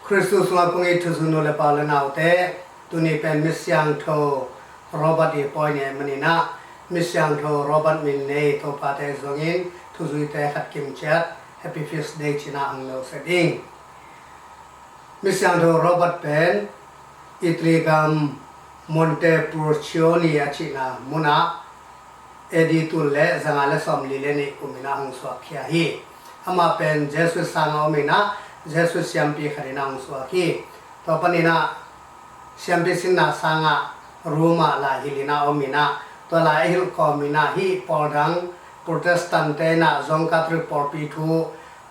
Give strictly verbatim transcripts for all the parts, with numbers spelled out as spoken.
Khristu sungah kong it thuzui nu le pa le naute, tuni pen Misiangtho Robert i pawi ni ahih maninah, Misiangtho Robert min nei Topate zongin thuzuite khat kimciat Happy Feast Day cinah hong lo set ing. Misiangtho Robert pen Italy gam Montepulciano a cihna munah A D tul le zanga le sawmli le nih kuminah hong suakkhia hi. Amah pen Jesuit sanga ominah Jesuit siampi khatinah hong suak hi. Tua paninah siampi sinna sangah Roma lai hilinah ominah, tua lai a hilh kawminah hih pawldang Protestant tenah zong Catholic pawlpi thu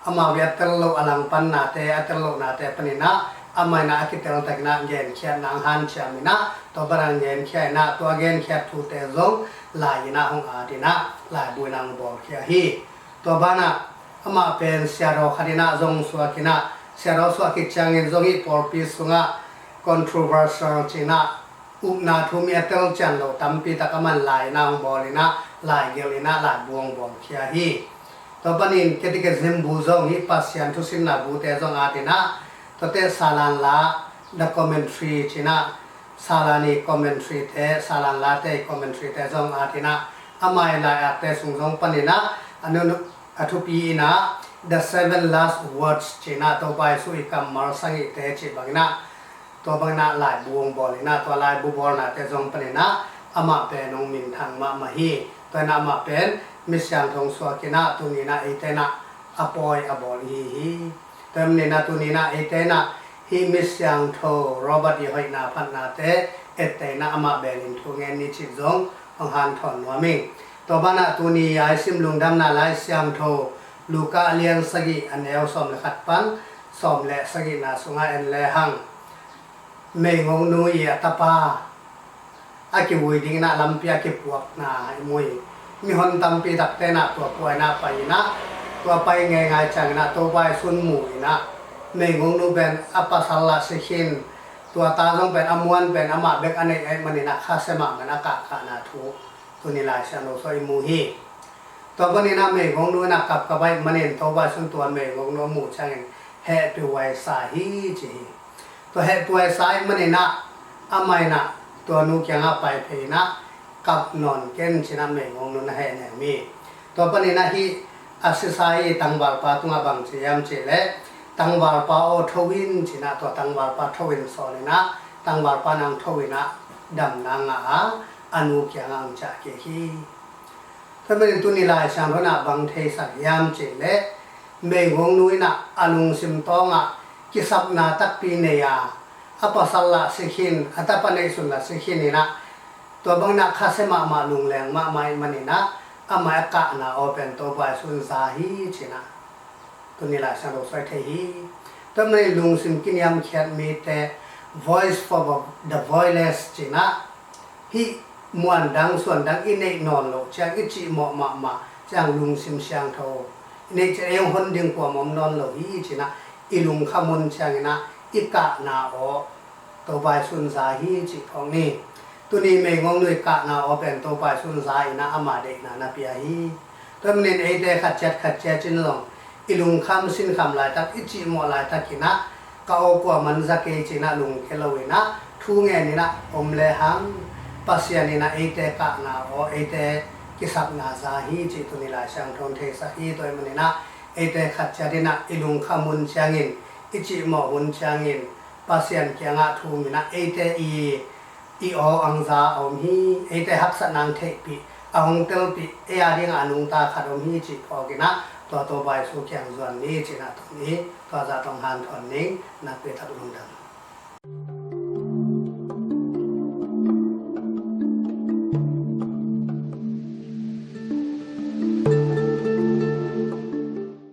amau i a tel loh a langpannate, a tel lohnate paninah amah inah a kiteltakinah genkhiatna ang hanciaminah, tua banah genkhiainah, tua genkhiat thute zong lai inah hong atinah laibu inah hong bawlkhia hi. Tua banah amah pen siadaw khatinah zong suakinah, siadaw suak khit ciangin zong hih pawlpi sungah controversial cinah upna thu mi a telcian loh tampi tak a man lai inah hong bawl inah, lai gelh inah laibu hong bawlkhia hi. Tua panin Catechism bu zong hih Pasian thusinna bute zong atinah, tuate Salan la, the commentary cinah, Salan i commentary te, Salan late i commentary te zong atinah, amah i lai-akte sung zong paninah a nun a thupi inah the seven last words cinah Topa Jesu i kammal sagihte cih banginah, tua banginah laibu hong bawl inah, tua laibu bawlnate zong paninah amah pen hong minthang mahmah hi. Tua inah amah pen Misiangtho hong suakinah tuninah eite inah a pawi a bawl ihi hi. Tua maninah tuninah eite inah hih Misiangtho Robert i hoihna phatnate etteinah amah belin thu ngen ni cih zong hong hanthawn nuam ing. Tua banah tuni a i sim Lungdamna Lai Siangtho Luka a lian sagih a neu sawm le khat pan sawm le sagihna sungah en lehang, meigongnu i a tapa a kivui dinginah lampi a kipuakna i mu hi. Mihon tampi takte inah tua pua inah pai inah, tua pai ngeingai cianginah Topa Jesu'n mu inah, meigongnu pen a pasal lah si khin, tua ta zong pen a muan pen amah bek a neih ahih maninah khasia mahmah inah a kahkahna thu tuni Lai Siangtho sungah i mu hi. Tua paninah meigongnu inah kapkap ahih manin Topa Jesu'n tua meigongnu a muh ciangin hehpihhuai sa hi ci hi. Tua hehpihhuai sa ahih maninah amah inah tua nu kiangah pai phei inah, kap nawn ken cinah meigongnu in a hehnem hi. Tua paninah hih a sisa i tangvalpa tungah bang ci hiam cihleh, tangvalpa aw tho in cinah tua tangvalpa tho in sawl inah, tangvalpa in hong tho inah damna ngah a, a nu kiangah hong ciah kik hi. Tua manin tuni Lai Siangtho inah bang theisak hiam cihleh, meigongnu inah a lungsim tawngah kisapna takpi nei a, a pasal lah si khin, a tapa neihsun lah si khin inah, tua banginah khasia mahmah, lungleng mahmah ahih maninah amah a kahna aw pen Topa Jesu'n za hi cinah tuni Lai Siangtho sung i thei hi. Tua manin lungsim kiniamkhiat mite, voice for the voiceless cinah, hih muan dang suan dang i neih nawn loh ciang, i cihmawh mahmah ciang lungsim siangtho i neih ciang ei hong hon ding kuamah om nawn lo hi cinah, i lungkham hun cianginah i kahna aw Topa Jesu'n za hi cih phawk ni. Tuni meigongnu i kahna aw pen Topa Jesu'n za inah ama deihna na pia hi. Tua manin eite khat ciat khat ciat in zong i lungkham sinkham laitak, i cihmawh laitakinah ka aw kuamah in za kei cinah lungke lo inah thu ngen inah om lehang, Pasian inah eite kahna aw, eite kisapna za hi cih tuni Lai Siangtho in theisak hi. Tua ahih maninah eite khat ciat inah i lungkham hun ciangin, i cihmawh hun ciangin Pasian kiangah thum inah eite i, i aw ang za a om hi, eite haksatna ang theihpih, a hong telpih, ei a dingah a nungta khat om hi cih phawk inah tua Topa Jesu kiang zuan ni cinah tuni tua zah tawh hong hanthawn ning. Nakpi tak lungdam.